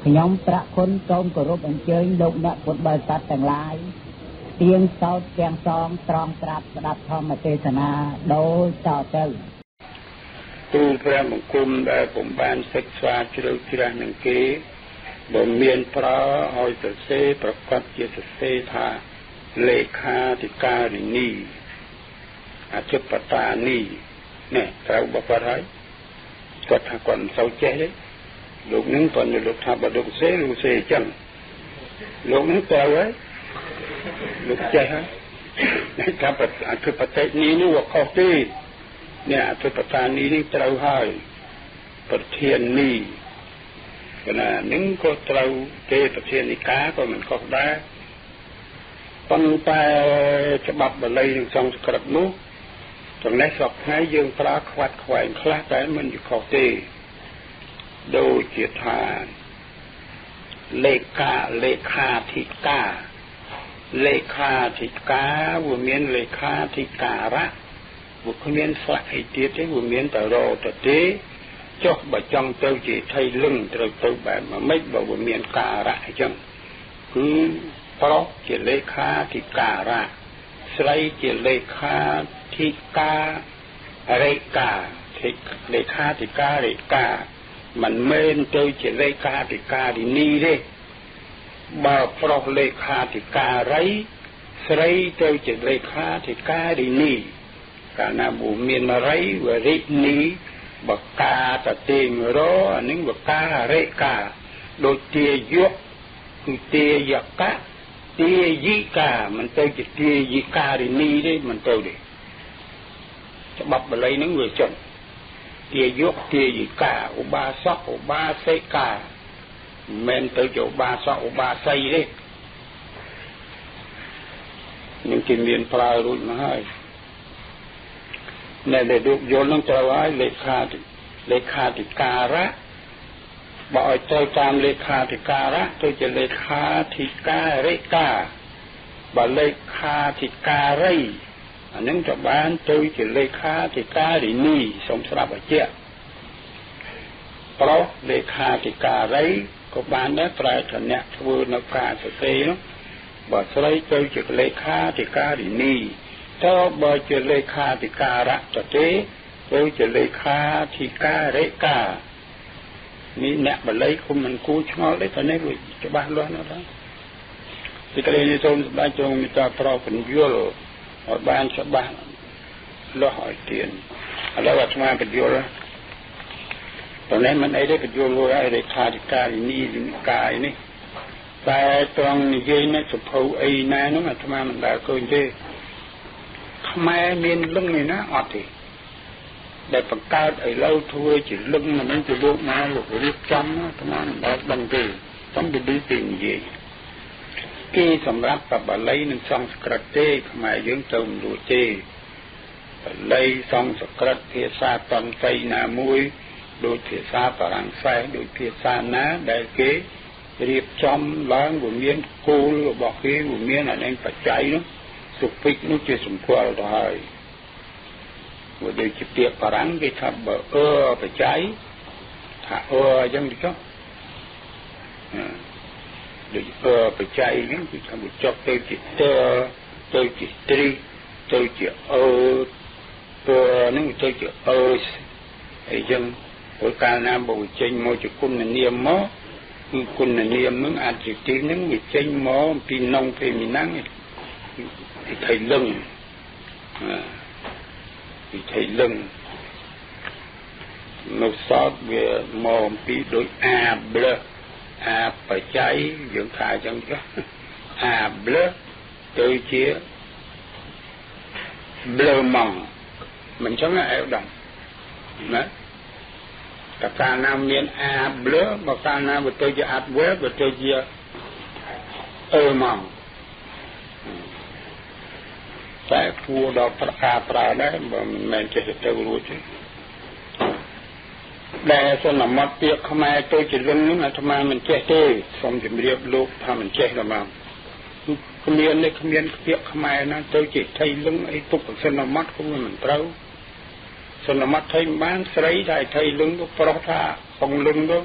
ខ្ញុំប្រាក់គុណសូមគោរពអញ្ជើញលោកអ្នកពុទ្ធបរិស័ទទាំងឡាយទៀងសោតទាំងសងត្រង់ត្រាប់ស្ដាប់ធម្មទេសនាដូចតទៅទូលព្រះបង្គំដែលពុំបានសិក្សាជ្រៅជ្រះនឹងគេបើមានប្រើឲ្យសរសេរប្រកាសជាសរសេរថាលេខាធិការិនីអធិបតានីនេះត្រូវបគាត់ហើយគាត់ថាគាត់មិនសូវចេះទេលោកនឹងគាត់លោកថាបើលោកសេលោកសេអញ្ចឹងលោកនឹងត្រូវហើយលោកចេះហើយថាអធិបតីនេះនោះវាខុសទេនេះអធិបតានីនេះត្រូវហើយប្រធាននេះកណានឹងក៏ត្រូវទេប្រធានិកាក៏មិនខុសដែរប៉ុន្តែច្បាប់បាលីនិងសំស្ក្រឹតនោះចំណេះសពថ្ងៃយើងប្រើខ្វាត់ខ្វែងខ្លះតែមិនខុសទេដូចជាថាលេខាលេខាធិកាលេខាធិកាវាមានលេខាធិការៈវាគ្មានស្លាកអីទៀតទេវាមានតែរទៅទេចុះបើចង់ទៅជាថៃលឹងត្រូវទៅបែបម៉េចបើវាមានការៈអញ្ចឹងគឺប្រុសជាលេខាធិការៈស្រីជាលេខាធិការិកាលេខាធិការិកាមិនមែនទៅជាលេខាធិការិនីទេបើប្រុសលេខាធិការីស្រីទៅជាលេខាធិការិនីកាលណាមានរីវរិនីបកាតទេងរអានឹងបការិកាដូចទាយកគឺទាយកៈទាយិកាមិនទៅជាទាយិការិនីទេមិនទៅទេច្បាប់បាលីនឹងវាចឹងទាយកទាយិកាឧបាសកឧបាសិកាមិនទៅជាឧបាសកឧបាសីទេនឹងគេមានប្រើរួចមកហើយនៅដែលលោកយល់នឹងត្រូវហើយលេខាធិការៈបើឲ្យត្រូវតាមលេខាធិការៈទៅជាលេខាធិការិកាបើលេខាធិការីអានឹងក៏បានទៅជាលេខាធិការិនីសូមស្រាប់ឲ្យជាប្រុសលេខាធិការីក៏បានដែរប្រែថាអ្នកធ្វើនៅការសរសេរនោះបើស្រីទៅជាលេខាធិការិនីតើបើជាលេខាធិការៈទៅទេទៅជាលេខាធិការិកានេះអ្នកបាលីគុំមិនគួរឆ្ងល់ទេតែនេះវាច្បាស់លាស់ណាស់ដែរទីក្តីនេះសូមសម្ដេចទ្រង់មេត្តាប្រោសពន្យល់ឲ្យបានច្បាស់លាស់ឲ្យទៀនឥឡូវអាត្មាពន្យល់តនេះមិនអីទេពន្យល់រួចហើយលេខាធិការិនីកាយនេះតែត្រង់និយាយនេះសភៅអីណានោះអាត្មាមិនដែលឃើញទេខ្មែរមានលឹងឯណាអត់ទេដែលបង្កើតឲ្យឡូវធ្វើជាលឹងមិនជាលោកមកលោករៀបចំអាត្មាមិនដែលដឹងទេតំពីពីនិយាយគេសម្រាប់បបាលីនិងសំស្ក្រឹតទេខ្មែរយើងទៅមិនរួចទេបាលីសំស្ក្រឹតភាសាតន្ត្រីណាមួយដូចភាសាបារាំងសេសដូចភាសាណាដែលគេរៀបចំឡើងវាមានគោលរបស់គេវាមានអានេះបច្ច័យនោះសុភិកនោះជាសម្គាល់ទៅហើយព្រោះដូចជាពាក្យបារាំងគេថាបើបច្ច័យថាអញ្ចឹងទៅចុះដូចបច្ច័យហ្នឹងគឺថាវាចុះទៅជាតទៅជាត្រីទៅជាអតហ្នឹងទៅជាអអីចឹងព្រោះកាលណាបើវាចេញមកជាគុណនាមមកគឺគុណនាមហ្នឹងអត្តទីហ្នឹងវាចេញមកអំពីនងភេមីណាំងវិថីលឹងវិថីលឹងនៅសតវាមកអំពីដូចអាប្លអាបច្ច័យយើងថាអញ្ចឹងចុះអាប្លទៅជាប្លម៉ង់មិនអញ្ចឹងឯងដឹងណាតើកាលណាមានអាប្លបើកាលណាវាទៅជាអាត់វែវាទៅជាអឺម៉ង់តែគួរដល់ប្រការប្រើដែរបើមិនមែនចេះទៅរួចទេដែលសន្មត់ពាក្យខ្មែរទៅជាលឹងនោះអាត្មាមិនចេះទេសូមជម្រាបលោកថាមិនចេះដល់មកគ្មាននេះគ្មានពាក្យខ្មែរណាទៅជាថៃលឹងអីទុកសន្មត់ក៏មិនត្រូវសន្មត់ថៃមិនបានស្រីថាថៃលឹងទៅប្រុសថាពងលឹងទៅ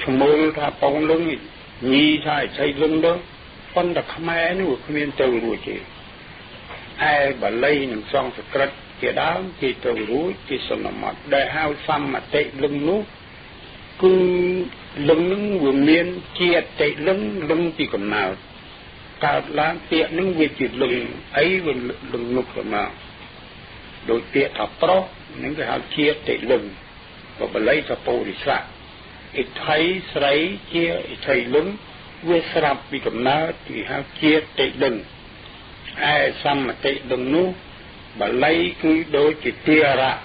ឈ្មោលថាប៉ងលឹងញីថាអីលឹងទៅប៉ុន្តែខ្មែរនោះគ្មានទៅរួចទេឯបាលីនិងសង្ស្ក្រឹតជាដើមគេទៅរួចគេសន្មត់ដែលហៅសមតិលឹងនោះគឺលឹងនឹងវាមានជាតិលឹងលឹងពីកំណើតកើតឡើងពាក្យនឹងវាជាលឹងអីវាលឹងនោះទៅមកដោយពាក្យថាប្រុសនឹងគេហៅជាតិលឹងបើបាលីថាពុរិស័កអិថីស្រីជាអិថីលឹងវាស្រាប់ពីកំណើតគេហៅជាតិលឹងឯសមតិលឹងនោះបាលីគឺដូចជាទារៈ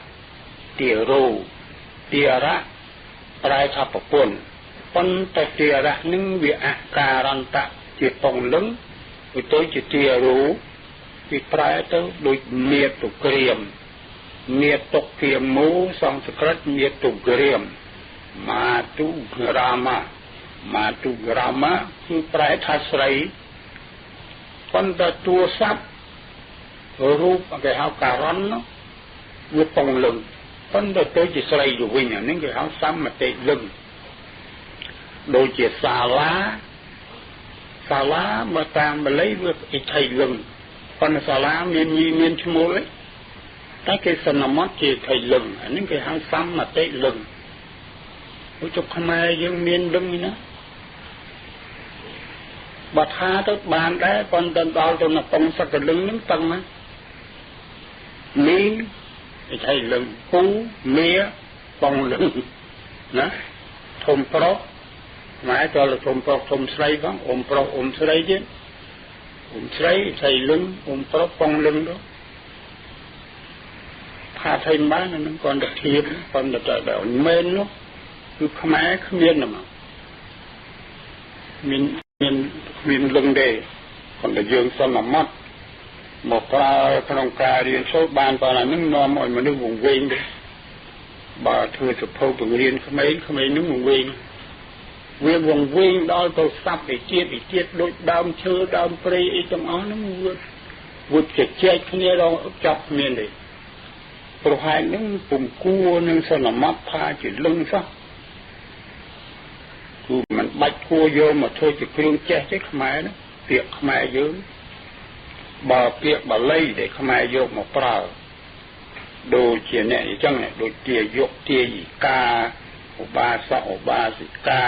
ទារោទារៈប្រែថាប្រពន្ធប៉ុន្តែទារៈនឹងវាអការន្តៈជាពងលឹងវាទៅជាទារោវាប្រែទៅដូចមាតុក្រៀមមាតុក្រៀមូសង្ស្ក្រឹតមាតុក្រៀមមាតុរាមាមាតុរាមាគឺប្រែថាស្រីប៉ុន្តែតួស័ព្ទរូបគេហៅការ៉នវាពងលឹងប៉ុន្តែទៅជាស្រីទៅវិញអានេះគេហៅសមតិលឹងដូចជាសាលាសាលាមកតាមបាលីវាអិថីលឹងប៉ុន្តែសាលាមានញីមានឈ្មោះទេតែគេសន្មត់ជាអិថីលឹងអានេះគេហៅសមតិលឹងឧចខ្មែរយើងមានលឹងនេះណាបើថាទៅបានដែរប៉ុន្តែដល់ទៅនៅពងសកលឹងហ្នឹងតឹងណាមីអិថីលឹងពូមាពងលឹងណាធំប្រុសម៉ែចូលធំប្រុសធំស្រីផងអ៊ំប្រុសអ៊ំស្រីទៀតអ៊ំស្រីអិថីលឹងអ៊ំប្រុសពងលឹងទៅថាថៃបានហ្នឹងគាត់តែធៀបគាត់តែដល់មែននោះគឺខ្មែរគ្មានហ្មងមានមានលឹងទេគាត់តែយើងសន្មត់មកប្រើក្នុងការរៀនសូត្របានប៉ុណ្ណានឹងនាំឲ្យមនុស្សវង្វេងទេបើធ្វើសភៅបង្រៀនក្មេងក្មេងនឹងវង្វេងវាវង្វេងដល់ទៅសັບឯជាតិឯជាតិដូចដើមឈើដើមព្រៃអីទាំងអស់ហ្នឹងវាជជែកគ្នាដល់ចាប់គ្នាទេព្រោះហេតុហ្នឹងពុំគួរនឹងសន្មត់ថាជាលឹងសោះគឺมันបាច់គួរយកមកធ្វើជាគ្រឿងចេះទេខ្មែរណាពាក្យខ្មែរយើងបើពាក្យបាលីដែលខ្មែរយកមកប្រើដូចជាអ្នកអញ្ចឹងដូចទាយកទាយិកាឧបាសកឧបាសិកា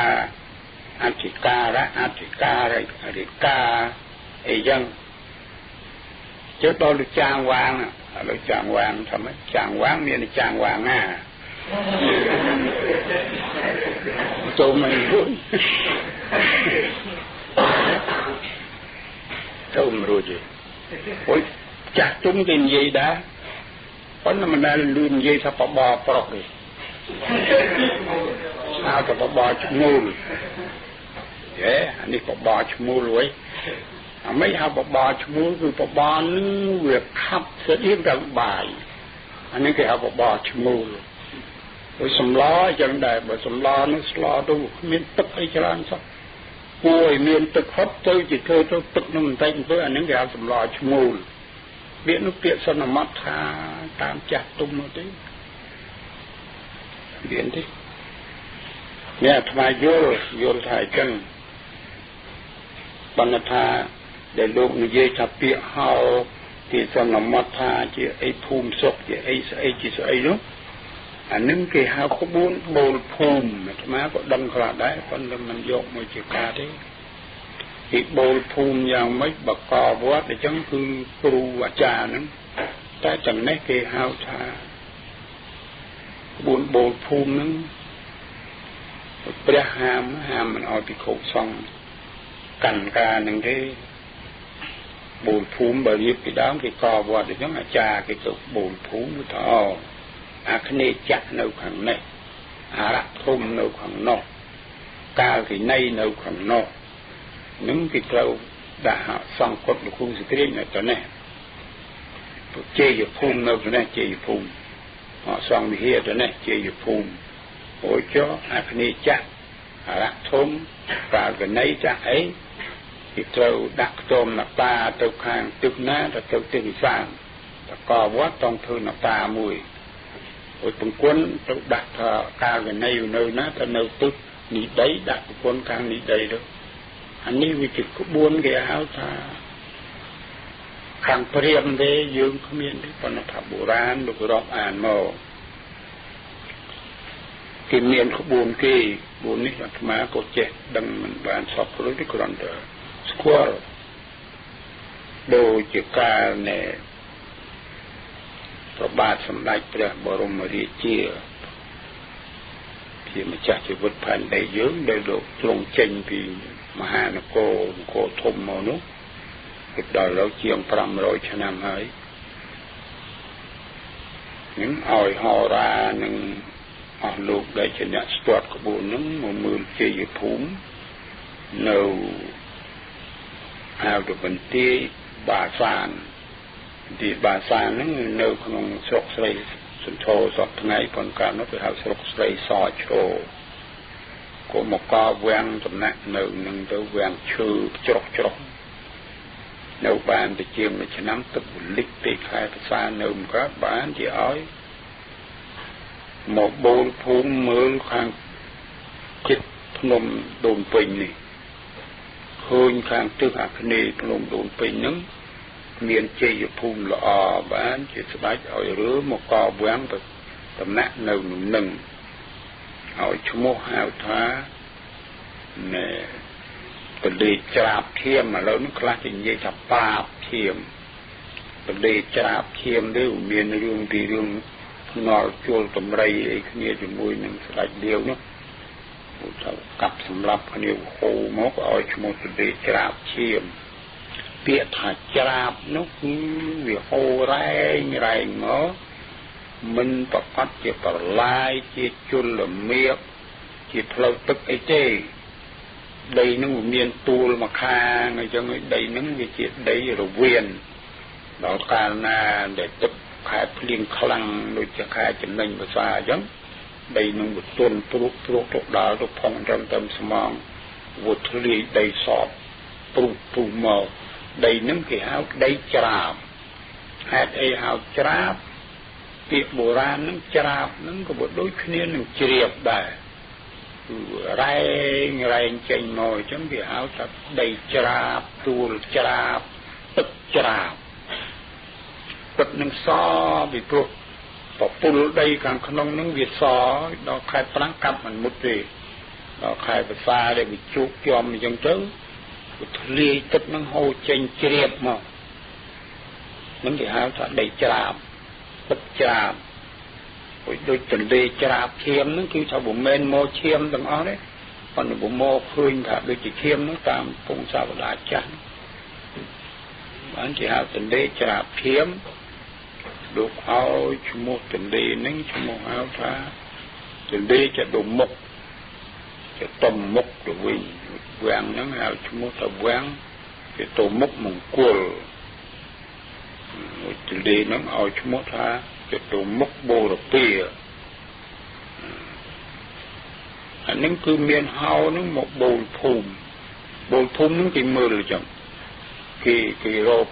អធិការៈអធិការិរិកាអីចឹងចុះដល់ចាងវាងឥឡូវចាងវាងថាម៉េចចាងវាងមានចាងវាងណាចូលមិនរួចចូលមិនរួចទេអូយចាស់ទុំគេនិយាយដែរប៉ុន្តែមិនដែលលឺនិយាយថាបបរប្រុសទេហៅថាបបរឈ្មោលយេអានេះបបរឈ្មោលរួយអាមិនហៅបបរឈ្មោលគឺបបរនឹងវាខាប់ស្អៀងទៅបាយអានេះគេហៅបបរឈ្មោលអូយសម្លអញ្ចឹងដែរបើសម្លនោះស្លទៅគ្មានទឹកអីច្រើនសោះគួរឲ្យមានទឹកហុតទៅជាធ្វើទៅទឹកនោះបន្តិចទៅអានឹងគេហៅសម្លឈ្មោលពាក្យនោះពាក្យសន្មត់ថាតាមចាស់ទុំនោះទេមានទេអ្នកអាត្មាយល់ថាអញ្ចឹងបណ្ឌថាដែលលោកនិយាយថាពាក្យហៅគេសន្មត់ថាជាអីភូមិសុខជាអីស្អីជាស្អីនោះអានឹងគេហៅក្បួនបូលភូមិអាត្មាក៏ដឹងខ្លះដែរប៉ុន្តែមិនយកមកជាការទេគេបូលភូមិយ៉ាងម៉េចបកវត្តអញ្ចឹងគឺគ្រូអាចារ្យហ្នឹងតែចំណេះគេហៅថាក្បួនបូលភូមិហ្នឹងព្រះហាមមិនឲ្យភិក្ខុសង្ឃកាន់ការហ្នឹងទេបូលភូមិបើរៀបពីដើមគេកវត្តអញ្ចឹងអាចារ្យគេទៅបូលភូមិទៅអអាគ្នេចៈនៅខាងនេះអរៈធំនៅខាងនោះកាលវិន័យនៅខាងនោះនឹងគេត្រូវដាក់សង្កត់លោកគ្រូសក្រាញនៅទៅនេះជ័យភូមិនៅទៅនេះជ័យភូមិអសង្ឃវិហារទៅនេះជ័យភូមិអូចអាគ្នេចៈអរៈធំកាលវិន័យចាស់អីគេត្រូវដាក់ខ្ទមនតាទៅខាងទិសណាទៅទិសវិសាលតកវត្តต้องធ្វើនតាមួយអូយបង្គន់ទៅដាក់ថាកាលវិន័យនៅណាទៅនៅទិស នេះដីដាក់ប្រពន្ធខាងនេះដីទៅអានេះវាជាក្បួនគេហៅថាខាងព្រាមទេយើងគ្មានទេប៉ុន្តែថាបុរាណលោករាប់អានមកគេមានក្បួនគេក្បួននេះអាត្មាក៏ចេះដឹងមិនបានសពគ្រប់ទេគ្រាន់តែស្គាល់ដូចជាកាលនៃព្រះបាទសម្ដេចព្រះបរមរាជាជាម្ចាស់ជីវិតផែនដីយើងដែលលោកទ្រង់ចេញពីមហានគរនគរធំមកនោះគិតដល់ដល់ជាង500ឆ្នាំហើយនឹងឲ្យហោរានឹងអស់លោកដែលជាអ្នកស្ទាត់ក្បួននឹងមកមើលជ័យភូមិនៅហៅទៅបន្ទាយបាសានបន្ទាយបាសានហ្នឹងនៅក្នុងស្រុកស្រីសន្ធរសពថ្ងៃប៉ុន្តែនោះគេហៅស្រុកស្រីសឈរក៏មកកវាំងតំណាក់នៅនឹងទៅវាំងឈើច្រុះច្រុះនៅបានទៅជាងមួយឆ្នាំទឹកលិចពេកខែភាសានៅមិនកើតបានជាឲ្យមកបូលភូមិមើលខាងចិត្តភ្នំដូនពេញនេះឃើញខាងទិសអាគ្នេយ៍ភ្នំដូនពេញហ្នឹងមានជ័យភូមិល្អបានជាស្ដេចឲ្យរើមកកវាំងតំណាក់នៅនឹងឲ្យឈ្មោះហៅថាណែទន្លេច្រាបឈាមឥឡូវនេះខ្លះគេនិយាយថាបាបឈាមទន្លេច្រាបឈាមនេះមានរឿងពីរឿងភ្នាល់ជួលតម្រៃអីគ្នាជាមួយនឹងស្ដេចលាវនោះថាកាប់សម្លាប់គ្នាហូរមកឲ្យឈ្មោះទន្លេច្រាបឈាមពាក្យថាច្រាបនោះគឺវាហូររែងរែងមកមិនប្រកាសជាប្រឡាយជាជលមៀកជាផ្លូវទឹកអីទេដីនឹងវាមានទួលមកខាងអញ្ចឹងដីនឹងវាជាដីរវៀនដល់កាលណាដែលទឹកខែភ្លៀងខ្លាំងដូចជាខែចំណេញភាសាអញ្ចឹងដីនឹងវាទន់ព្រុសព្រុសទៅដល់ទៅផុងត្រឹមតែស្មងវាធ្លាយដីសពព្រុសព្រុសមកដីនឹងគេហៅដីច្រាបហេតុអីហៅច្រាបពាក្យបុរាណនឹងច្រាបនឹងក៏ដូចគ្នានឹងជ្រាបដែរគឺរែងរែងចេញមកអញ្ចឹងគេហៅថាដីច្រាបទួលច្រាបទឹកច្រាបទឹកនឹងសពីព្រោះពពុលដីខាងក្នុងនឹងវាសដល់ខែប្រាំងកាប់មិនមុតទេដល់ខែភាសាដែលវាជោគជាំអញ្ចឹងទៅវាធ្លាយទឹកនឹងហូរចេញជ្រាបមកនឹងគេហៅថាដីច្រាបទឹកច្រាបដូចទន្លេច្រាបឈាមហ្នឹងគឺថាមិនមែនមកឈាមទាំងអស់ទេប៉ុន្តែមកឃើញថាដូចជាឈាមហ្នឹងតាមពងសាវតាចាស់បានគេហៅទន្លេច្រាបឈាមលោកឲ្យឈ្មោះទន្លេហ្នឹងឈ្មោះហៅថាទន្លេចតុមុខចតុមុខទៅវិញវាំងហ្នឹងហៅឈ្មោះថាវាំងចតុមុខមង្គលទន្លេហ្នឹងឲ្យឈ្មោះថាចតុមុខបូរពាអាហ្នឹងគឺមានហៅហ្នឹងមកបូលភូមិបូលភូមិហ្នឹងគេមើលអញ្ចឹងគេរក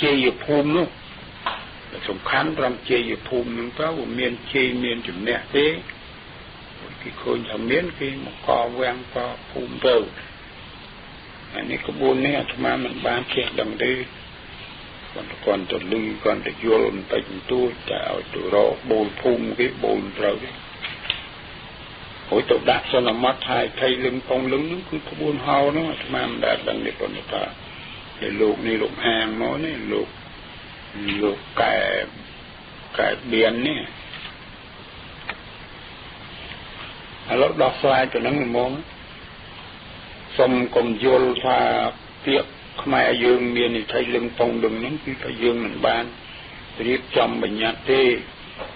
ជ័យភូមិនោះសំខាន់ត្រង់ជ័យភូមិហ្នឹងទៅវាមានជ័យមានជំនះទេគេឃើញថាមានគេមកកវាំងកភូមិទៅអានេះក្បួននេះអាត្មាមិនបានចេះដឹងទេគាត់ទៅលឺគាត់ទៅយល់បន្តិចបន្តួចតែឲ្យទៅរកបូលភូមិគេបូលត្រូវទេហើយទៅដាក់សន្មត់ថាថៃលឹងពងលឹងហ្នឹងគឺក្បួនហៅហ្នឹងអាត្មាមិនដែលដឹងទេប៉ុន្តែថាដែលលោកនេះលោកអាងមកនេះលោកកែកែបៀននេះឥឡូវដោះស្រាយទៅនឹងហ្មងសុំកុំយល់ថាពាក្យខ្មែរយើងមាននិថៃលឹងពងលឹងហ្នឹងគឺថាយើងមិនបានរៀបចំបញ្ញត្តិទេ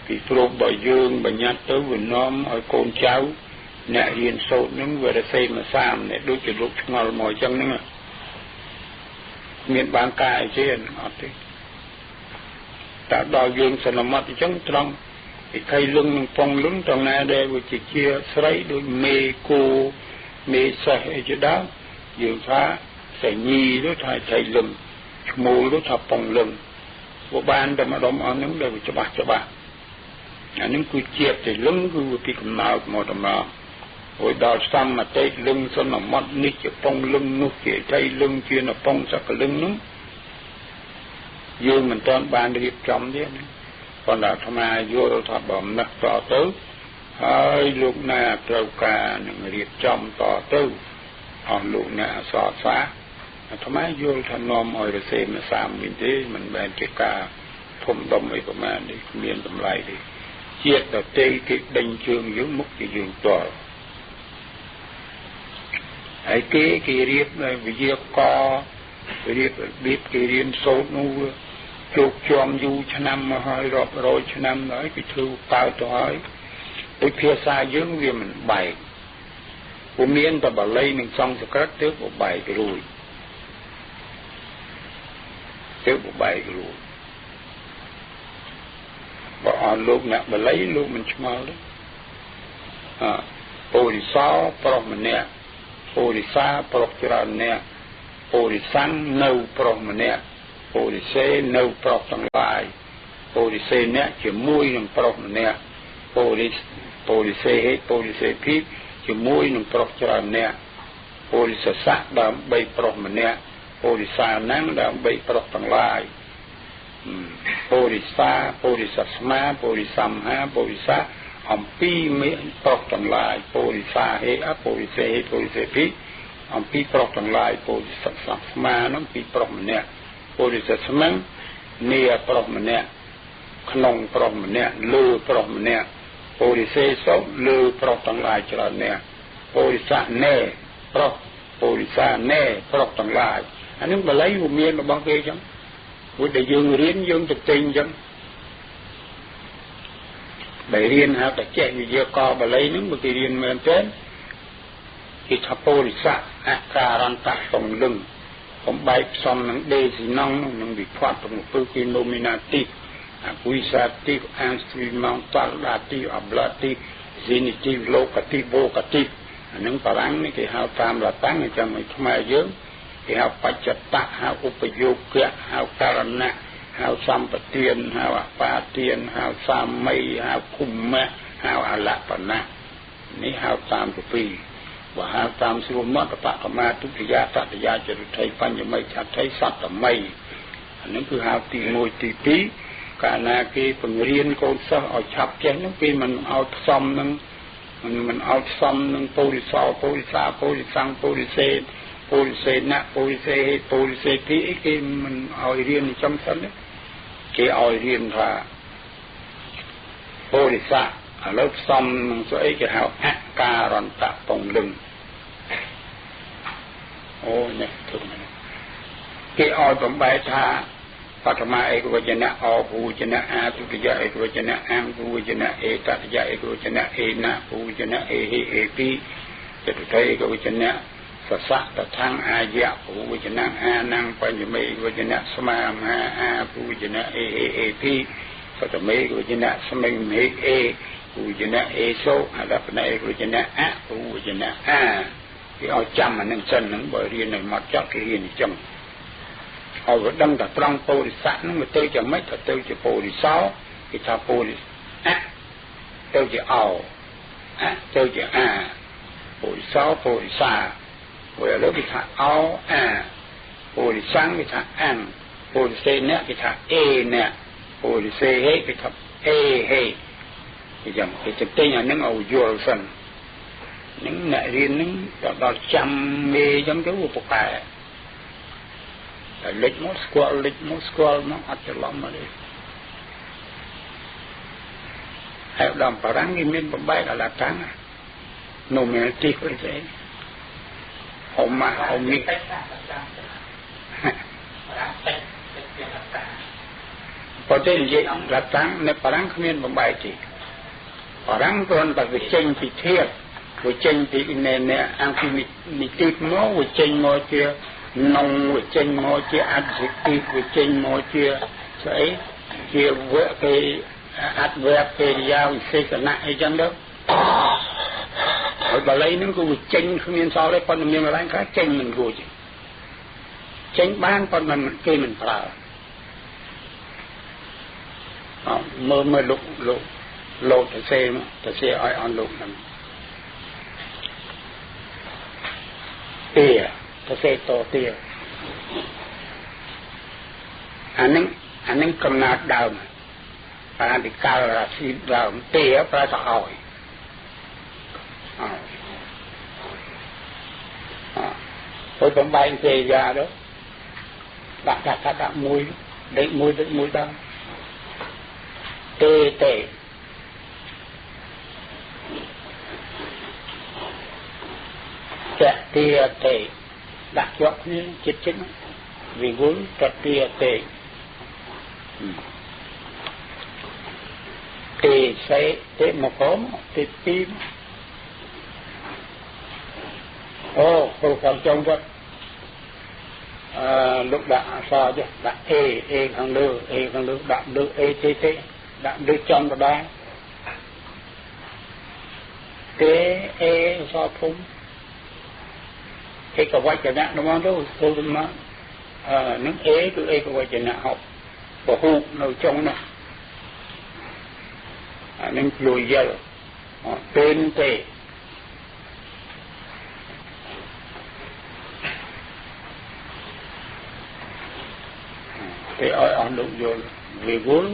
ពីព្រោះបើយើងបញ្ញត្តិទៅវានាំឲ្យកូនចៅអ្នករៀនសូត្រហ្នឹងវារសេមកសាមនេះដូចជាលោកឆ្ងល់មកអញ្ចឹងហ្នឹងមានបានការអីទេអត់ទេតែដល់យើងសន្មត់អញ្ចឹងត្រង់ ពីខៃលឹងនិងពងលឹងត្រង់ណាដែលវាជាស្រីដូចមេគោមេសេះអីជាដើមយើងថាសញីឬថាថៃលឹងឈ្មោលឬថាពងលឹងព្រោះបានតែម្ដុំអស់ហ្នឹងដែលវាច្បាស់ច្បាស់អាហ្នឹងគឺជាតិតែលឹងគឺពីកំណើតមកតម្រង់ រួចដល់សមតិលឹងសន្មត់នេះជាពងលឹងនោះជាចៃលឹងជានពងសកលឹងនោះយើងមិនទាន់បានរៀបចំទេណាប៉ុន្តែអាត្មាយល់ថាបើមិនតទៅហើយលោកណាត្រូវការនឹងរៀបចំតទៅអស់លោកអ្នកអសរសាអាត្មាយល់ថានាំឲ្យរសេមសាមវិញទេមិនមែនជាការធំដុំអីប្រមាណនេះគ្មានតម្លៃទេជាតិដទៃគេដេញជើងយើងមុខជាយើងតល់ហើយគេរៀបវិទ្យាកររៀបរបៀបគេរៀនសូត្រនោះជោគជាំយូរឆ្នាំមកហើយរាប់រយឆ្នាំហើយគេធ្វើកើតទៅហើយដូចភាសាយើងវាមិនបែកពុំមានតែបាលីនិងសំស្ក្រឹតទើបបែករួចទើបបែករួចបើអស់លោកអ្នកបាលីលោកមិនឆ្ងល់ទេអពុរិសោប្រុសម្នាក់ពុរិសាប្រុសច្រើនអ្នកពុរិសੰនៅប្រុសម្នាក់ពុរិសេនៅប្រុសទាំងឡាយពុរិសេអ្នកជាមួយនឹងប្រុសម្នាក់ពុរិសេហេពុរិសេភិជាមួយនឹងប្រុសច្រើនអ្នកពុរិសសៈដើម្បីប្រុសម្នាក់ពុរិសាណាំងដើម្បីប្រុសទាំងឡាយពុរិសាពុរិសស្មាពុរិសម្ហាពុរិសាអំពីមានប្រុសទាំងឡាយពុរិសាហេអពុរិសេហេពុរិសេភិអំពីប្រុសទាំងឡាយពុរិសស្មានោះពីប្រុសម្នាក់ពុរិសស្មឹងនីប្រុសម្នាក់ក្នុងប្រុសម្នាក់លើប្រុសម្នាក់ពុរិសេសុលើប្រុសទាំងឡាយច្រើនអ្នកពុរិសៈណែប្រុសពុរិសាណែប្រុសទាំងឡាយអានេះបាលីវាមានរបស់គេចឹងព្រោះតែយើងរៀនយើងទៅទិញចឹងដែលរៀនហៅតែចេះវិទ្យាករបាលីហ្នឹងបើគេរៀនមែនទេគេថាពុរិសៈអការន្តៈសំលឹងបំបែកផ្សំនឹងដេស៊ីណង់នឹងវិផាត់ទំពើគេ nominatif accusatif instrumental datif ablatif genitif locatif vocatif អានឹងបារាំងនេះគេហៅតាមឡាតាំងអញ្ចឹងឲ្យខ្មែរយើងគេហៅបច្ចតៈហៅឧបយោគៈហៅករណៈហៅសម្បទានហៅអបាទានហៅសាមីហៅភុមៈហៅអលបណៈនេះហៅតាមទៅពីបើហៅតាមស្រួលមកបកមាទុតិយាតតិយាចរុថៃបញ្ញមីឆដ្ឋីសត្តមីអានឹងគឺហៅទី1ទី2កាលណាគេបង្រៀនកូនសិស្សឲ្យឆាប់ចេះនោះគេមិនឲ្យផ្សំនឹងមិនឲ្យផ្សំនឹងពុរិសោពុរិសាពុរិសੰពុរិសេពុរិសេណៈពុរិសេហេពុរិសេភិអីគេមិនឲ្យរៀនចំសិនទេគេឲ្យរៀនថាពុរិសៈឥឡូវផ្សំនឹងស្អីគេហៅអការន្តៈពងលឹងអូនេះធំគេឲ្យបំបែកថាបឋមាឯកវចនៈអភូចនៈអាទុតិយឯកវចនៈអង្គវចនៈអេតតិយឯកវចនៈអេណាភូចនៈអេហេអេពីចតុថៃឯកវចនៈសសៈតថាងអាយៈភូវចនៈអានំបញ្ញមេវចនៈស្មាមហាអាភូចនៈអេហេអេពីសតមេវចនៈស្មិមេអេភូចនៈអេសោអរបណេវចនៈអភូវចនៈអាគេឲ្យចាំអានឹងសិនហ្នឹងបើរៀនឲ្យមកចត់គេរៀនអញ្ចឹងឲ្យវាដឹងតែត្រង់ពុរិស័កហ្នឹងវាទៅជាម៉េចទៅជាពុរិសោគេថាពុរិអទៅជាអោអទៅជាអាពុរិសោពុរិសាព្រោះឥឡូវគេថាអោអាពុរិសੰគេថាអាំងពុរិសេអ្នកគេថាអេអ្នកពុរិសេហេគេថាអេហេគេយ៉ាងគេទៅទិញអាហ្នឹងឲ្យយល់សិននឹងអ្នករៀនហ្នឹងដល់ចាំមេអញ្ចឹងទៅវាពូកែតែលិចមកស្គាល់លិចមកស្គាល់មកអត់ច្រឡំមកទេហើយដល់បារាំងគេមានបំបែកអាឡាតាំង nominatif អីស្អីហមហមីប៉ុន្តែនិយាយឡាតាំងនៅបារាំងគ្មានបំបែកទេបារាំងគ្រាន់តែវាចេញពីធាតុវាចេញពីអ្នកអង្គនិតិមកវាចេញមកជានងវាចេញមកជាអធិតិវាចេញមកជាស្អីជាវៈគេអត្តវៈកិរិយាវិសេសណៈអីចឹងទៅហើយបាលីហ្នឹងគឺវាចេញគ្មានសល់ទេប៉ុន្តែមានកន្លែងខ្លះចេញមិនរួចចេញបានប៉ុន្តែគេមិនប្រើអមើលមើលលោកលោកទៅសេមកទៅសេឲ្យអនលោកហ្នឹង ទាសរសេរតទាអានឹងកំណត់ដើមអានិកាលរាស៊ីដើមទាប្រែថាឲ្យហើយបំបែងទេយ៉ាទៅដាក់ដាក់ដាក់មួយដេកមួយដេកមួយដើមទេទេតទាទេដាក់ជាប់គ្នាចិត្តចិត្តវិវលតទាទេទេសេទេមកកមទេពីអូគ្រូកំចុងគាត់លោកដាក់អក្សរចុះដាក់ A A ខាងលើ A ខាងលើដាក់លើ A ទេទេដាក់លើចំកដាទេ A អក្សរធំឯកវចនៈនោះទៅគ្រូមកនឹង A គឺឯកវចនៈហប់ពហុនៅចុងនោះអានឹងលួយយល់ទេទេទេឲ្យអស់លោកយល់វិវល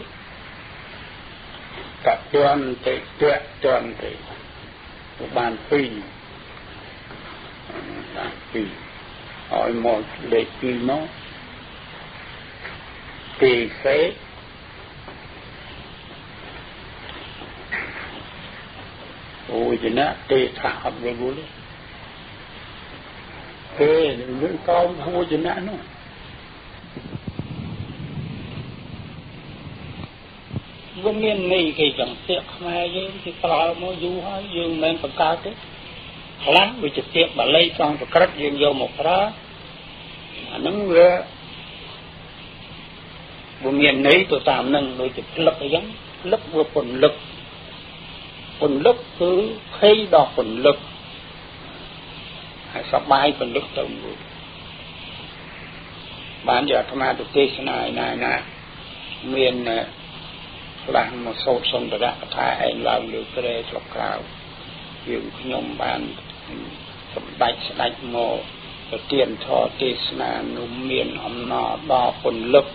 តទាន់ទេតទាន់ទេបានពីរបានពីរឲ្យមកលេខពីរមកទេសេអូចណាទេថាអត់វិវលទេនឹងកោមហួចណានោះវាមានន័យគេចឹងពាក្យខ្មែរយើងគេប្រើមកយូរហើយយើងមិនបង្កើតទេខ្លះវាជាពាក្យបាលីសំស្ក្រឹតយើងយកមកប្រើអាហ្នឹងវាមានន័យទៅតាមហ្នឹងដូចជាផ្លឹកអីចឹងផ្លឹកវាពន្លឹកពន្លឹកគឺភ័យដល់ពន្លឹកហើយសប្បាយពន្លឹកទៅមួយបានយកអាត្មាទៅទេសនាឯណាណាមានខ្លះមកសូត្រសុន្ទរកថាឯងឡើងលើគ្រែស្រុកក្រៅយើងខ្ញុំបានសម្ដេចស្ដេចមកប្រទានធម៌ទេសនានោះមានអំណរដល់ពន្លឹក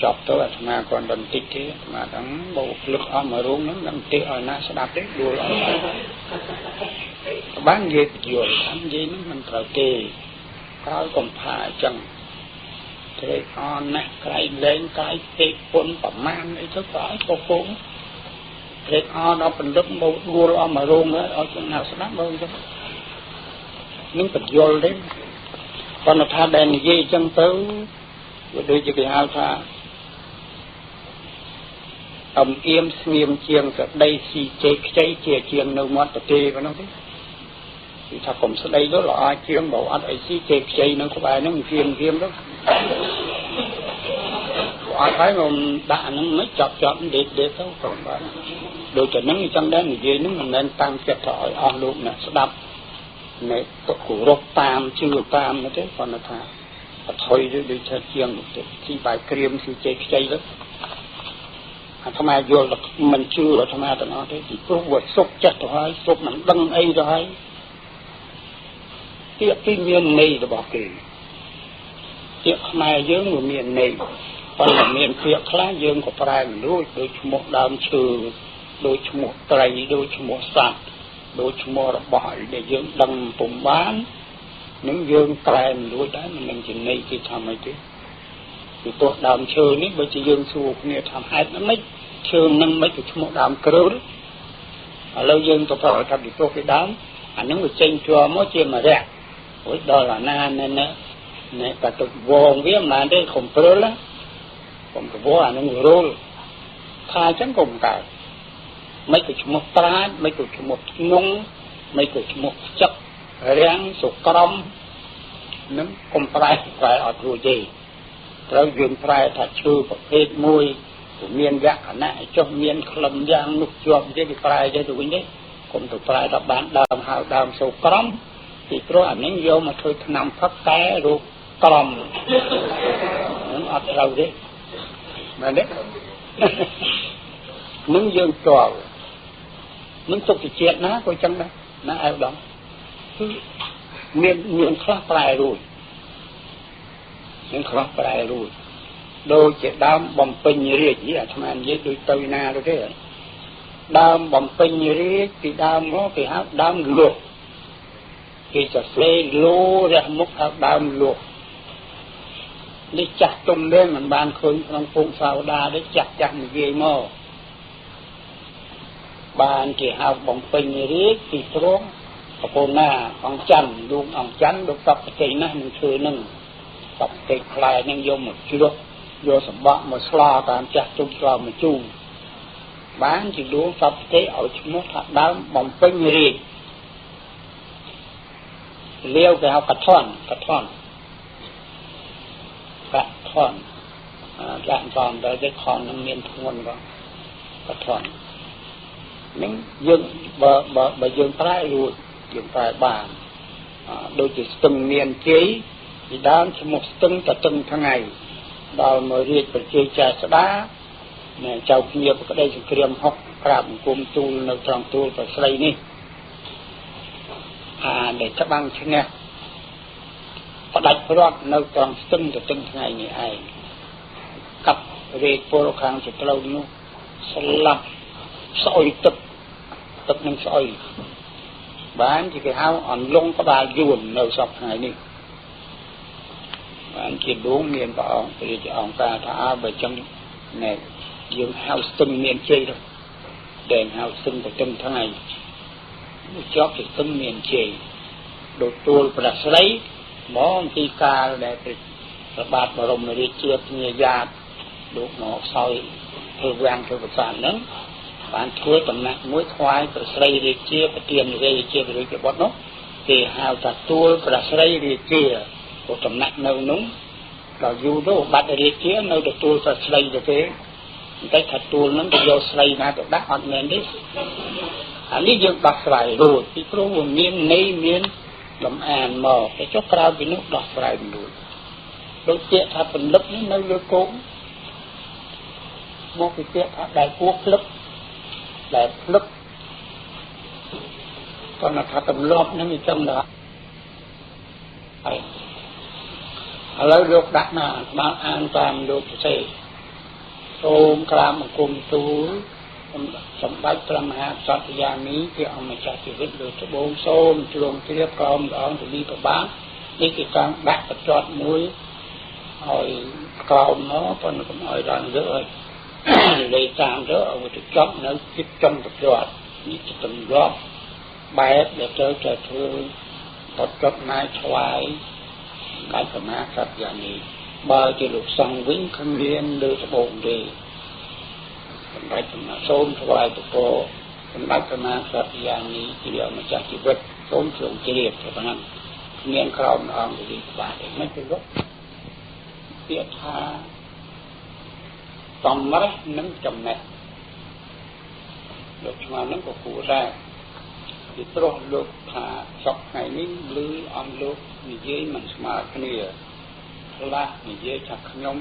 ចប់ទៅអាត្មាគាត់បន្តិចទេអាត្មាដឹងបើភ្លឹកអស់មួយរោងហ្នឹងដឹងទេឲ្យណាស្ដាប់ទេដួលអស់បាននិយាយយល់ថានិយាយហ្នឹងមិនត្រូវទេក្រោយកំផាអញ្ចឹងត្រេកអរណាស់ក្រៃលែងក្រៃពេកពុនប្រមាណអីទៅក៏ឲ្យក៏ពងត្រេកអរដល់ពន្លឹកមកដួលអស់មួយរោងហើយឲ្យចំណាក់ស្ដាប់មើលទៅនឹងបញ្យល់ទេប៉ុន្តែថាដែលនិយាយអញ្ចឹងទៅវាដូចជាគេហៅថាអំអៀមស្ងៀមជាងស្ដីស៊ីជេខ្ចីជាជាងនៅមាត់ប្រទេប៉ុណ្ណោះទេគឺថាកុំស្ដីទៅល្អជាងបើអត់អីស៊ីជេខ្ចីនៅក្បែរហ្នឹងគៀមគៀមទៅអត់ហើយមកដាក់ហ្នឹងមិនចាប់ចាប់ដេកដេកទៅក៏បានដូចតែហ្នឹងអញ្ចឹងដែរនិយាយហ្នឹងមិនមែនតាំងចិត្តថាឲ្យអស់លោកអ្នកស្ដាប់នៃគោរពតាមជឿតាមនោះទេគ្រាន់តែថាបថុយដូចថាជាងទៅស៊ីបាយក្រៀមស៊ីចេកខ្ចីទៅអាត្មាយល់មិនជឿអាត្មាទាំងអស់ទេពីព្រោះវាសុខចិត្តទៅហើយសុខមិនដឹងអីទៅហើយពាក្យពីមានន័យរបស់គេពាក្យខ្មែរយើងវាមានន័យប៉ុន្តែមានពាក្យខ្លះយើងក៏ប្រែមិនរួចដូចឈ្មោះដើមឈើដូចឈ្មោះត្រីដូចឈ្មោះសត្វដូចឈ្មោះរបស់អីដែលយើងដឹងពុំបាននឹងយើងប្រែមិនរួចដែរមិននឹងជាន័យគេថាម៉េចទេពីព្រោះដើមឈើនេះបើជាយើងសួរគ្នាថាហេតុម៉េចឈើនឹងមិនទៅឈ្មោះដើមគ្រើលឥឡូវយើងទៅប្រាប់ថាពីព្រោះគេដើមអានឹងវាចេញជ័រមកជាមរៈអូយដល់អាណាណែណែតែទៅវងវាមិនបានទេកុំព្រើលកុំទៅវអានឹងរុលថាអញ្ចឹងកុំកើតមិនទៅឈ្មោះប្រាជ្ញមិនទៅឈ្មោះធ្ងន់មិនទៅឈ្មោះផ្ចឹករាំងសុក្រំនឹងកុំប្រែប្រែអត់រួចទេត្រូវយើងប្រែថាឈើប្រភេទមួយមានលក្ខណៈចុះមានក្លិនយ៉ាងនោះជាប់ទេគេប្រែទៅវិញទេកុំទៅប្រែថាបានដើមហៅដើមសូក្រំពីព្រោះអានេះយកមកធ្វើថ្នាំផឹកតែរោគក្រំនឹងអត់ត្រូវទេមែនទេនឹងយើងចោលនឹងទុកជាជាតិណាក៏ចឹងដែរណាអែឧត្តមគឺ មានខ្លះប្រែរួចមានខ្លះប្រែរួចដូចជាដើមបំពេញរាជនេះអាត្មានិយាយដូចទៅណាទៅទេដើមបំពេញរាជពីដើមមកគេហៅដើមលក់គេសរសេរលោរះមុខហៅដើមលក់នេះចាស់ទុំទេមិនបានឃើញក្នុងពងសាវតាទេចាស់ចាស់និយាយមកបានគេហៅបំពេញរាជពីព្រោះប្រពន្ធណាអង្គច័ន្ទលោកអង្គច័ន្ទលោកតបប្រទេសណាស់នឹងធ្វើនឹងតបប្រទេសផ្លែនឹងយកមកជ្រោះយកសម្បកមកស្លតាមចាស់ទុំស្លមកជូរបានជាលោកតបប្រទេសឲ្យឈ្មោះថាដើមបំពេញរាជលាវគេហៅកថនកថនកថនចាក់សំដល់គេខននឹងមានធ្ងន់ផងកថននឹងយើងបើយើងប្រែរួចយើងប្រែបានដូចជាស្ទឹងមានជ័យពីដើមឈ្មោះស្ទឹងតទឹងថ្ងៃដល់មករាជប្រជាចាស្ដាណែចៅគ្នាប្រក្តីសង្គ្រាមហុកក្រាបបង្គំទូលនៅត្រង់ទូលប្រស្រីនេះអាដែលច្បាំងឈ្នះផ្ដាច់ព្រាត់នៅត្រង់ស្ទឹងតទឹងថ្ងៃនេះឯងកាប់រាជពលខាងសត្រូវនោះស្លាប់ស្អុយទឹកទឹកនឹងស្អុយបានជាគេហៅអន្លង់ក្បាលយួននៅសពថ្ងៃនេះបានជាដួងមានព្រះអង្គព្រះរាជអង្គការថាអើបើចឹងណែយើងហៅស្ទឹងមានជ័យទៅដែលហៅស្ទឹងទៅទឹងថ្ងៃនេះជាប់ជាស្ទឹងមានជ័យដូចទួលព្រះស្រីមកពីកាលដែលព្រះបាទបរមរាជាភ្ញាយាទលោកមកសោយធ្វើវាំងធ្វើប្រាសាទហ្នឹងបានធ្វើតំណាក់មួយថ្វាយព្រះស្រីរាជាប្រទានរាជាព្រះរាជបុត្រនោះគេហៅថាទួលព្រះស្រីរាជាព្រោះតំណាក់នៅនោះដល់យូរទៅបាត់រាជានៅទទួលព្រះស្រីទៅទេតែថាទួលហ្នឹងទៅយកស្រីណាទៅដាក់អត់មែនទេអានេះយើងដោះស្រាយរួចពីព្រោះវាមានន័យមានលំអានមកតែចុះក្រៅពីនោះដោះស្រាយមិនរួចដូចពាក្យថាពលឹកនេះនៅលើគោកមកពីពាក្យថាដែលគួរភ្លឹកដែលភ្លឹកគាត់ថាទម្លាប់នឹងអញ្ចឹងដែរហើយឥឡូវលោកដាក់ណាបានអានតាមលោកសរសេរសូមក្រាបបង្គំទូលសម្ដេចព្រះមហាក្សត្រយាមីជាអង្គម្ចាស់ជីវិតលើត្បូងសូមជ្រងជ្រាបក្រោមព្រះអង្គទលីប្របាទនេះជាការដាក់បញ្ចត់មួយឲ្យក្រោមមកប៉ុន្តែកុំឲ្យឡើងលើឲ្យលេតាមទៅឲ្យទៅចប់នៅចិត្តចុងបញ្ចត់នេះជាទម្លាប់បែបដែលត្រូវតែធ្វើបទចត់ណាយថ្វាយសម្ដេចព្រះមហាក្សត្រយាមីបើជាលោកសង្ឃវិញគ្មានលើត្បូងទេសម្ដេចព្រះមហាសូមថ្វាយពរសម្ដេចព្រះមហាក្សត្រយាមីជាម្ចាស់ជីវិតសូមជ្រងជ្រាបប៉ុណ្ណឹងគ្មានក្រោមអង្គវិបាតទេមិនទេលោកពាក្យថាតម្រេះនិងចំណេះលោកឆ្មានឹងក៏គួរដែរពីព្រោះលោកថាសពថ្ងៃនេះឮអង្គលោកនិយាយមិនស្មើគ្នាខ្លះនិយាយថាខ្ញុំ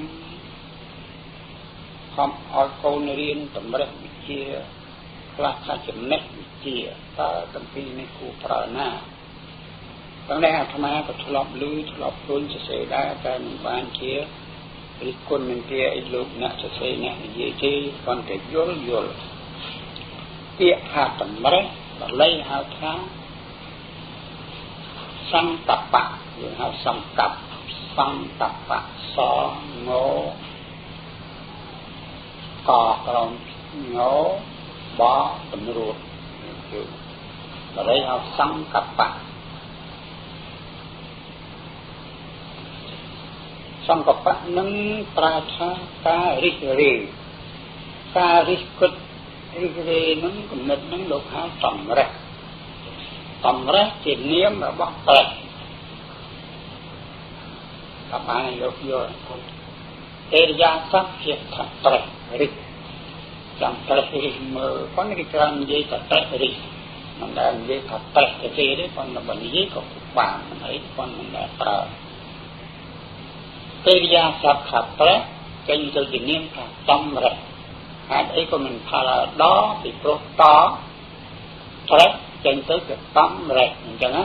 ខំឲ្យកូនរៀនតម្រេះវិជ្ជាខ្លះថាចំណេះវិជ្ជាតើទាំងពីរនេះគួរប្រើណាទាំងនេះអាត្មាក៏ធ្លាប់ឮធ្លាប់ឃើញសរសេរដែរតែមិនបានជារិះគន់នឹងគេឲ្យលោកអ្នកសរសេរអ្នកនិយាយទេគ្រាន់តែយល់យល់ពាក្យថាតម្រេះបាលីហៅថាសង្កបៈយើងហៅសង្កបសង្កបៈសងកក្រមងបតម្រួតគឺបាលីហៅសង្កបៈសង្កបៈនឹងប្រាថាការរិះរេការរិះគិតរិះរេនឹងគំនិតនឹងលោកហៅតម្រេះតម្រេះជានាមរបស់ព្រះតបានលោកយល់ទេរិយាសព្ទជាថាត្រេះរិះចាំត្រេះរិះមើលប៉ុន្តែគេច្រើននិយាយថាត្រេះរិះមិនដែលនិយាយថាត្រេះទៅទេប៉ុន្តែបើនិយាយក៏បានមិនអីប៉ុន្តែមិនដែលប្រើទេរិយាសព្ទថាត្រេះចេញទៅជានាមថាតម្រេះហេតុអីក៏មិនផលដល់ពីព្រោះតត្រេះចេញទៅជាតម្រេះអញ្ចឹងណា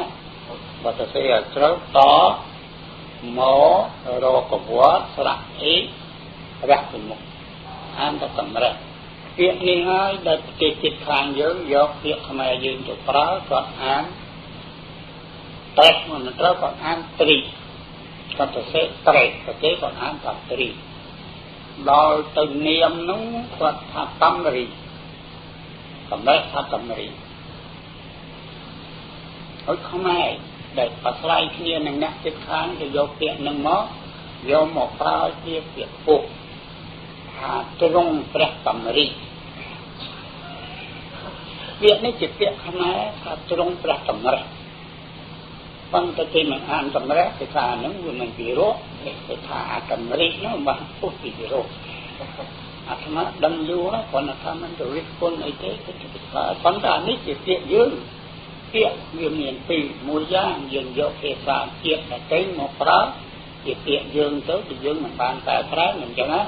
បើទៅសេឲ្យត្រូវតមរកវត្តស្រៈអ៊ីរៈពីមុខអានទៅតម្រេះពាក្យនេះហើយដែលប្រទេសជិតខាងយើងយកពាក្យខ្មែរយើងទៅប្រើគាត់អានត្រេះមិនត្រូវគាត់អានត្រីគាត់ទៅសេត្រេះប្រទេសគាត់អានថាត្រីដល់ទៅនាមនោះគាត់ថាកំរីតម្រេះថាកំរីហើយខ្មែរដែលប្រស្រ័យគ្នានឹងអ្នកជិតខាងគេយកពាក្យនឹងមកយកមកប្រើជាពាក្យពុកថាទ្រង់ព្រះកំរីពាក្យនេះជាពាក្យខ្មែរថាទ្រង់ព្រះតម្រេះប៉ុន្តែគេមិនអានតម្រេះគេថាហ្នឹងវាមិនពីរោះគេថាអាកំរីនោះបាទពុះពីរោះអាត្មាដឹងយូរហើយគ្រាន់តែថាមិនទៅរិះគន់អីទេគឺថាប៉ុន្តែអានេះជាពាក្យយើងពាក្យវាមានពីរមួយយ៉ាងយើងយកភាសាជាតិដទៃមកប្រើជាពាក្យយើងទៅគឺយើងមិនបានតែប្រែមិនចឹងណា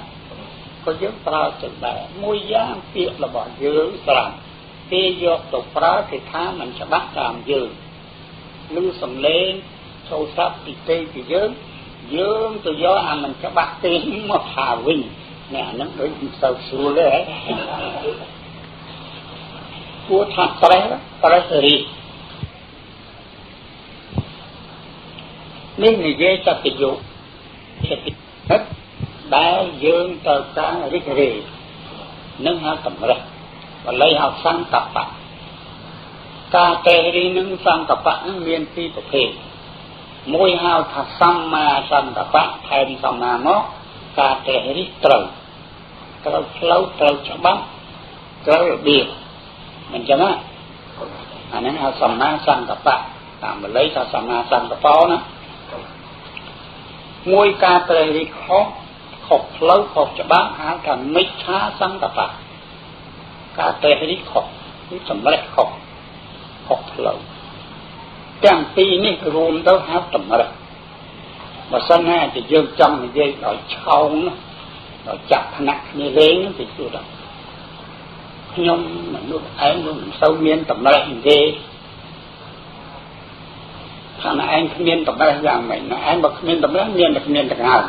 ក៏យើងប្រើទៅដែរមួយយ៉ាងពាក្យរបស់យើងស្រាប់គេយកទៅប្រើគេថាមិនច្បាស់តាមយើងឬសំឡេងចូលស័ព្ទពីទេពីយើងយើងទៅយកអាមិនច្បាស់ទេមកថាវិញនេះអានឹងដូចមិនសូវស្រួលទេគួរថាប្រេះប្រេះរីនេះនិយាយតតិយុចិត្តដែលយើងត្រូវការរីករាយនឹងហៅតម្រេះបល័យហៅសង្កបៈការតេរីនឹងសង្កបៈនឹងមានពីរប្រភេទមួយហៅថាសម្មាសង្កបៈថែមសម្មាមកការតេរីត្រូវត្រូវផ្លូវត្រូវច្បាប់ត្រូវរបៀបមិនចឹងណាអាហ្នឹងហៅសម្មាសង្កបៈតាមបល័យថាសម្មាសង្កបៈណាមួយការតេរីខុសខុសផ្លូវខុសច្បាប់ហៅថាមិច្ឆាសង្កបៈការតេរីខុសគឺសម្រេចខុសខុសផ្លូវទាំងពីរនេះរួមទៅហៅតម្រេះបើសិនណាជាយើងចង់និយាយដល់ឆោងដល់ចាប់ថ្នាក់គ្នាលេងពីជួដល់ខ្ញុំមនុស្សឯងមិនសូវមានតម្រេះទេថាឯងគ្មានតម្រេះយ៉ាងម៉េចឯងបើគ្មានតម្រេះមានតែគ្មានដង្ហើម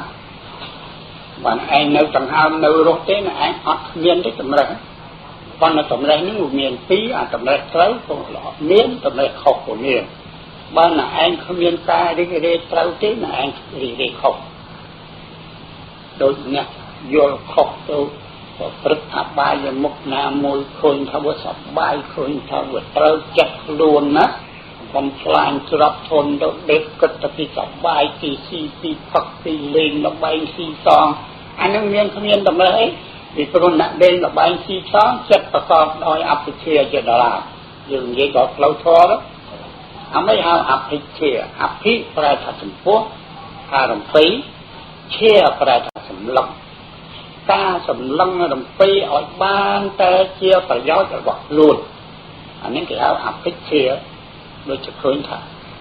បើឯងនៅដង្ហើមនៅរស់ទេឯងអត់គ្មានទេតម្រេះប៉ុន្តែតម្រេះនេះវាមានពីរអាតម្រេះត្រូវក៏ល្អមានតម្រេះខុសក៏មានបើណែឯងគ្មានការរីករាយត្រូវទេណែឯងរីករាយខុសដូចអ្នកយល់ខុសទៅប្រព្រឹត្តអបាយមុខណាមួយឃើញថាវាសប្បាយឃើញថាវាត្រូវចិត្តខ្លួនណាបំផ្លាញទ្រព្យធនទៅដេកគិតទៅពីសប្បាយទីស៊ីពីផឹកពីលេងល្បែងស៊ីសងអានឹងមានគ្មានតម្រេះអីពីព្រោះអ្នកលេងល្បែងស៊ីសងចិត្តប្រកបដោយអភិជាជាដរាបយើងនិយាយដល់ផ្លូវធម៌អាមិនហៅអភិជាអភិប្រែថាចំពោះថារំពីជាប្រែថាសម្លឹងការសម្លឹងរំពីឲ្យបានតែជាប្រយោជន៍របស់ខ្លួនអានេះគេហៅអភិជាដូចជាឃើញថា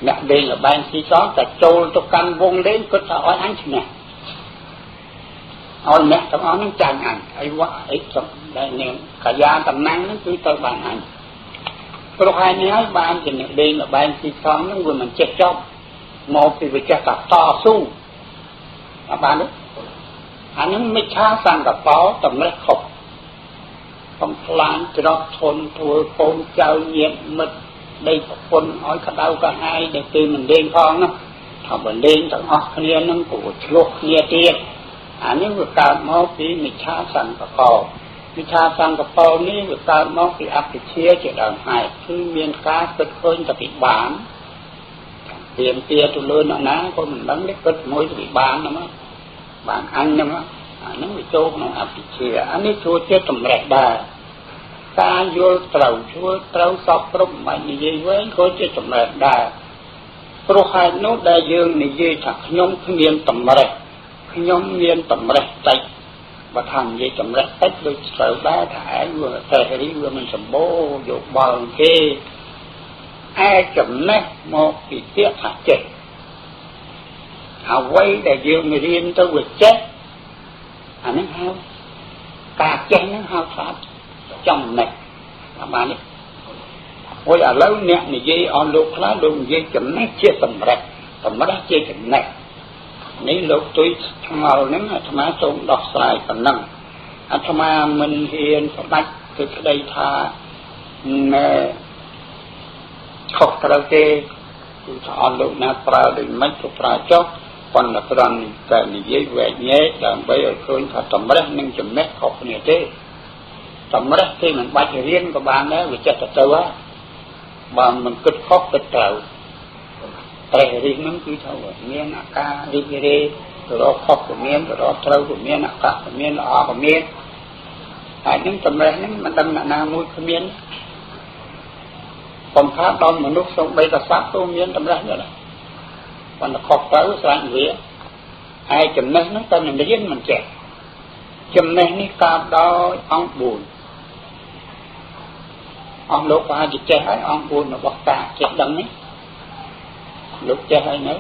អ្នកលេងល្បែងស៊ីសងតែចូលទៅកាន់វងលេងគិតថាឲ្យអញឈ្នះឲ្យអ្នកទាំងអស់ហ្នឹងចាញ់អញអីវ៉ាអីសំដែលនាងកាយាតំណាំងហ្នឹងគឺទៅបានអញព្រោះហើយនេះហើយបានជាអ្នកលេងល្បែងស៊ីសងហ្នឹងវាមិនចេះចប់មកពីវាចេះតែតស៊ូអត់បានទេអាហ្នឹងមិច្ឆាសង្កបោតម្រេះខុសបំផ្លាញទ្រព្យធនធ្វើកូនចៅញាតិមិត្តដីប្រពន្ធឲ្យក្តៅក្រហាយដែលគេមិនលេងផងណាថាបើលេងទាំងអស់គ្នាហ្នឹងក៏ឆ្លោះគ្នាទៀតអានេះវាកើតមកពីមិច្ឆាសង្កបោមិច្ឆាសង្កបោនេះវាកើតមកពីអភិជាជាដើមហេតុគឺមានការគិតឃើញតែពីបានទៀមទាទៅលើអ្នកណាក៏មិនដឹងទេគិតមួយពីបានហ្នឹងបានអញហ្នឹងអាហ្នឹងវាចូលក្នុងអភិជាអានេះជួយជាតម្រេះដែរការយល់ត្រូវជួយត្រូវសពគ្រប់មិននិយាយវែងក៏ជាតម្រេះដែរព្រោះហេតុនោះដែលយើងនិយាយថាខ្ញុំគ្មានតម្រេះខ្ញុំមានតម្រេះតិចបើថានិយាយតម្រេះតិចដូចត្រូវដែរថាឯងវាតែរីវាមិនសម្បូរយោបល់គេឯចំណេះមកពីពាក្យថាចេះអ្វីដែលយើងរៀនទៅវាចេះអានេះហៅការចេះហ្នឹងហៅថាចំណេះបានទេ អូយឥឡូវអ្នកនិយាយអស់លោកខ្លះលោកនិយាយចំណេះជាតម្រេះតម្រេះជាចំណេះនេះលោកទុយឆ្ងល់ហ្នឹងអាត្មាសូមដោះស្រាយប៉ុណ្ណឹងអាត្មាមិនហ៊ានផ្ដាច់ទៅក្តីថាណែខុសត្រូវទេគឺថាអស់លោកណាប្រើដូចម៉េចក៏ប្រើចុះប៉ុន្តែត្រង់តែនិយាយវែកញែកដើម្បីឲ្យឃើញថាតម្រេះនិងចំណេះខុសគ្នាទេតម្រេះគេមិនបាច់រៀនក៏បានដែរវាចិត្តទៅហើយបើមិនគិតខុសគិតត្រូវត្រេះរិះហ្នឹងគឺថាមានអាការរីករាយរកខុសក៏មានរកត្រូវក៏មានអាកក៏មានល្អក៏មានហើយនឹងតម្រេះហ្នឹងមិនដឹងអ្នកណាមួយគ្មានបំផាដល់មនុស្សសូម្បីតែសត្វក៏មានតម្រេះដែរប៉ុន្តែខុសត្រូវស្រេចវាហើយចំណេះហ្នឹងតែនឹងរៀនមិនចេះចំណេះនេះកើតដោយអង្គ4អស់លោកប្រហែលជាចេះហើយអង្គ4របស់តាចេះដឹងនេះលោកចេះហើយនៅ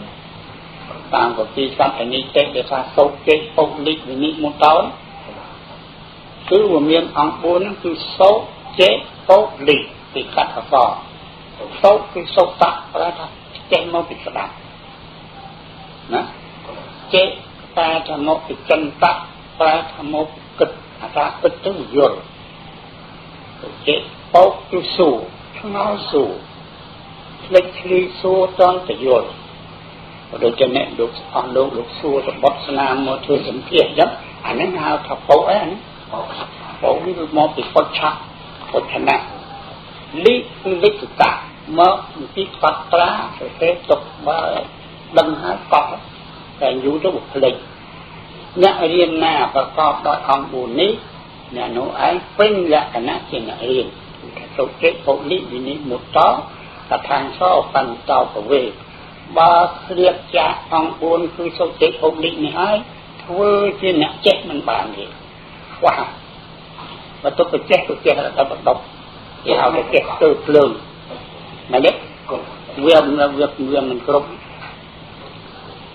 តាមកពីសត្វនីតិដែលថាសោកចេះពុកលិចវិនិមុតោគឺវាមានអង្គ4ហ្នឹងគឺសោកចេះពុកលិចពីកាត់អក្សរសោកគឺសោកតៈប្រែថាចេះមកពីស្ដាប់ណាចេះប្រែថាមកពីចិន្តៈប្រែថាមកគិតអាថាគិតទៅយល់ចេះបោកគឺសួរឆ្ងល់សួរឆ្លេចឆ្លីសួរតន់ទៅយល់ដូច្នេះលោកអស់លោកលោកសួររបត់ស្នាមមកធ្វើសម្ភារអញ្ចឹងអានេះហៅថាបោកអីអានេះបោកនេះគឺមកពីពុច្ឆៈពុច្ឆណៈលិគឺលិចតៈមកពីកត់ត្រាសរសេរទុកបើដឹងហើយកត់តែយូរទៅវាភ្លេចអ្នករៀនណាប្រកបដោយអង្គ4នេះអ្នកនោះឯងពេញលក្ខណៈជាអ្នករៀនសុតិពុលិវិនិមុតតតថាងសោបន្តោពវេបើឃ្លាតចាកអង្គ4គឺសុតិពុលិនេះហើយធ្វើជាអ្នកចេះមិនបានទេខ្វះបើទុកទៅចេះទៅចេះដល់បដប់គេហៅថាចេះទៅភ្លើងមែនទេវាវាមិនគ្រប់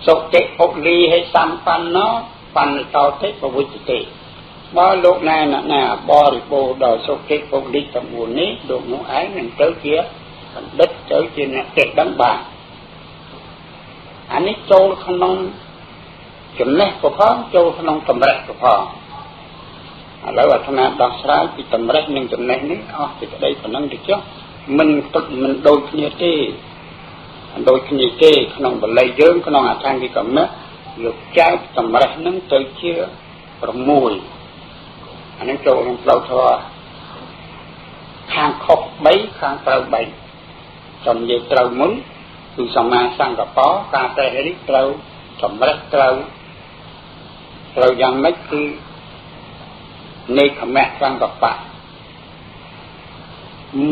សុតិពុលីឲ្យសម្បណ្ណោបណ្ឌតោតិពវិជ្ជទេបើលោកណាអ្នកណាបរិបូរណ៍ដោយសុតិពុលិទាំង4នេះលោកនោះឯងនឹងទៅជាបណ្ឌិតទៅជាអ្នកចេះដឹងបានអានេះចូលក្នុងចំណេះក៏ផងចូលក្នុងតម្រេះក៏ផងឥឡូវអាត្មាដោះស្រាយពីតម្រេះនិងចំណេះនេះអស់ពីក្តីប៉ុណ្ណឹងទៅចុះមិនទឹកមិនដូចគ្នាទេដូចគ្នាទេក្នុងបល័យយើងក្នុងអដ្ឋាង្គិកមៈលោកចែកតម្រេះនឹងទៅជា6អានេះចូលក្នុងផ្លូវធម៌ខាងខុស3ខាងត្រូវ3ចំនិយាយត្រូវមុនគឺសម្មាសង្កប្បការត្រេះរិះត្រូវតម្រេះត្រូវត្រូវយ៉ាងម៉េចគឺនេខមៈសង្កប្បៈ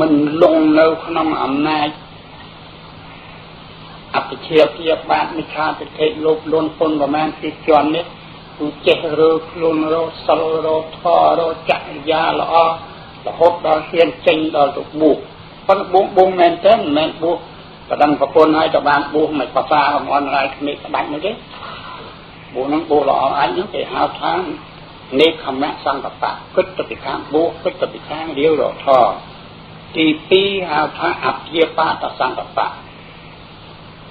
មិនលងនៅក្នុងអំណាចអភិជាព្យាបាទមិឆាទិដ្ឋិលោភលន់ពុនប្រមាណទីជន់នេះគឺចេះរើខ្លួនរកសិលរកធម៌រកចរិយាល្អរហូតដល់ហ៊ានចេញដល់ទៅបួសប៉ុន្តែបួសមែនទេមិនមែនបួសបដិងប្រពន្ធឲ្យទៅបានបួសមិនភាសាអំអនរាយគ្មានក្បាច់នោះទេបួសនឹងបួសល្អអញនោះគេហៅថានេខមៈសង្កប្បៈគិតទៅពីខាងបួសគិតទៅពីខាងរាវរកធម៌ទី2ហៅថាអព្យាបាទសង្កប្បៈ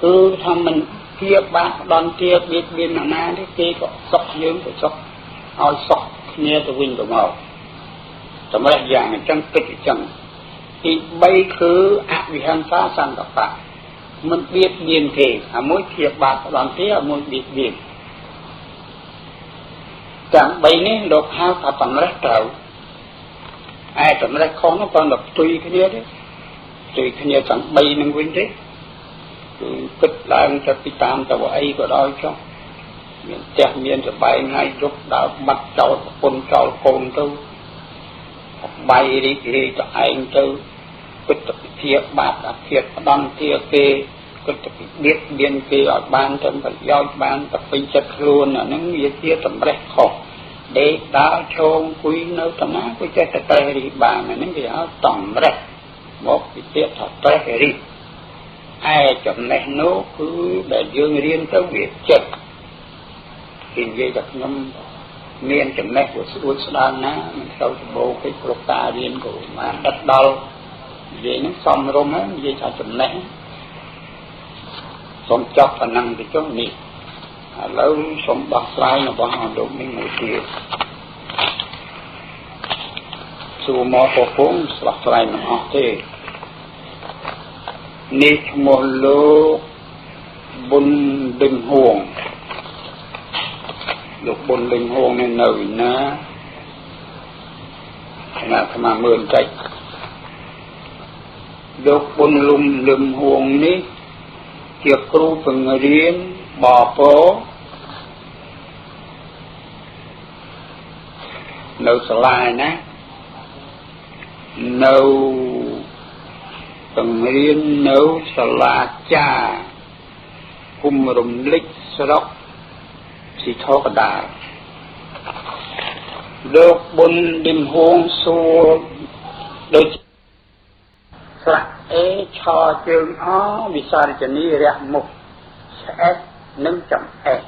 គឺថាមិនព្យាបាទផ្ដន់ទាបៀតបៀនណាណាទេគេក៏សុខយើងក៏សុខឲ្យសុខគ្នាទៅវិញទៅមកតម្រេះយ៉ាងអញ្ចឹងគិតអញ្ចឹងទី3គឺអវិហិង្សាសង្កប្បៈមិនបៀតបៀនគេអាមួយព្យាបាទផ្ដន់ទាអាមួយបៀតបៀនទាំង3នេះលោកហៅថាតម្រេះត្រូវឯតម្រេះខុសនោះប៉ុន្តែផ្ទុយគ្នាទេផ្ទុយគ្នាទាំង3នឹងវិញទេគឺគិតឡើងទៅពីតាមទៅអីក៏ដោយចុះមានផ្ទះមានសបែងហើយយប់ដើរបាត់ចោលប្រពន្ធចោលកូនទៅបាយរីករាយទៅឯងទៅគិតទៅពីភាពបាបអាភិបផ្ដន់ទាគេគិតទៅពីបៀតបៀនគេឲ្យបានទៅប្រយោជន៍បានទៅពេញចិត្តខ្លួនអាហ្នឹងវាជាតម្រេះខុសដេកដើរឈោងអង្គុយនៅតាណាក៏ចេះតែត្រេះរិះបានអាហ្នឹងគេហៅតម្រេះមកពីពាក្យថាត្រេះរិះឯចំណេះនោះគឺដែលយើងរៀនទៅវាចិត្តគេនិយាយថាខ្ញុំមានចំណេះវាស្រួចស្ដើងណាមិនសូវសម្បូរពេកព្រោះការរៀនក៏បានដិតដល់ និយាយហ្នឹងសំរុំហ្នឹងនិយាយថាចំណេះសូមចប់ប៉ុណ្ណឹងទៅចុះនេះឥឡូវសូមដោះស្រាយរបស់អស់លោកនេះមួយទៀតសួរមកពពងស្លោះស្រាយមិនអស់ទេនេះឈ្មោះលោកប៊ុនឌឹងហួងលោកប៊ុនឌឹងហួងនេះនៅឯណាអាត្មាមើលបន្តិចលោកប៊ុនលុំលឹមហួងនេះជាគ្រូបង្រៀនបពនៅសាលាណានៅបង្រៀននៅសាលាចាគុំរំលិចស្រុកស៊ីធកដាលលោកប៊ុនឌឹមហួងសួរដូចស្រៈអេឆជើងអវិសារជនីរះមុខឆ្អេះនិងចំអេះ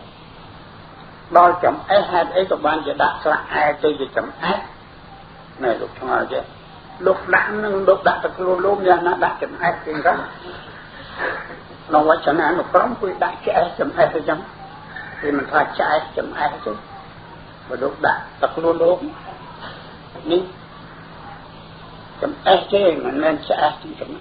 ដល់ចំអេះហេតុអីក៏បានជាដាក់ស្រៈអែទៅជាចំអេះណែលោកឆ្ងល់ចេះលោកដាក់នឹងលោកដាក់ទៅខ្លួនលោកយ៉ាងណាដាក់ចំអេះជាងទៅក្នុងវចនានុក្រមគឺដាក់ឆ្អេះចំអេះទៅចឹងគេមិនថាឆ្អេះចំអេះទេបើលោកដាក់ទៅខ្លួនលោកនេះចំអេះទេមិនមែនឆ្អេះចំ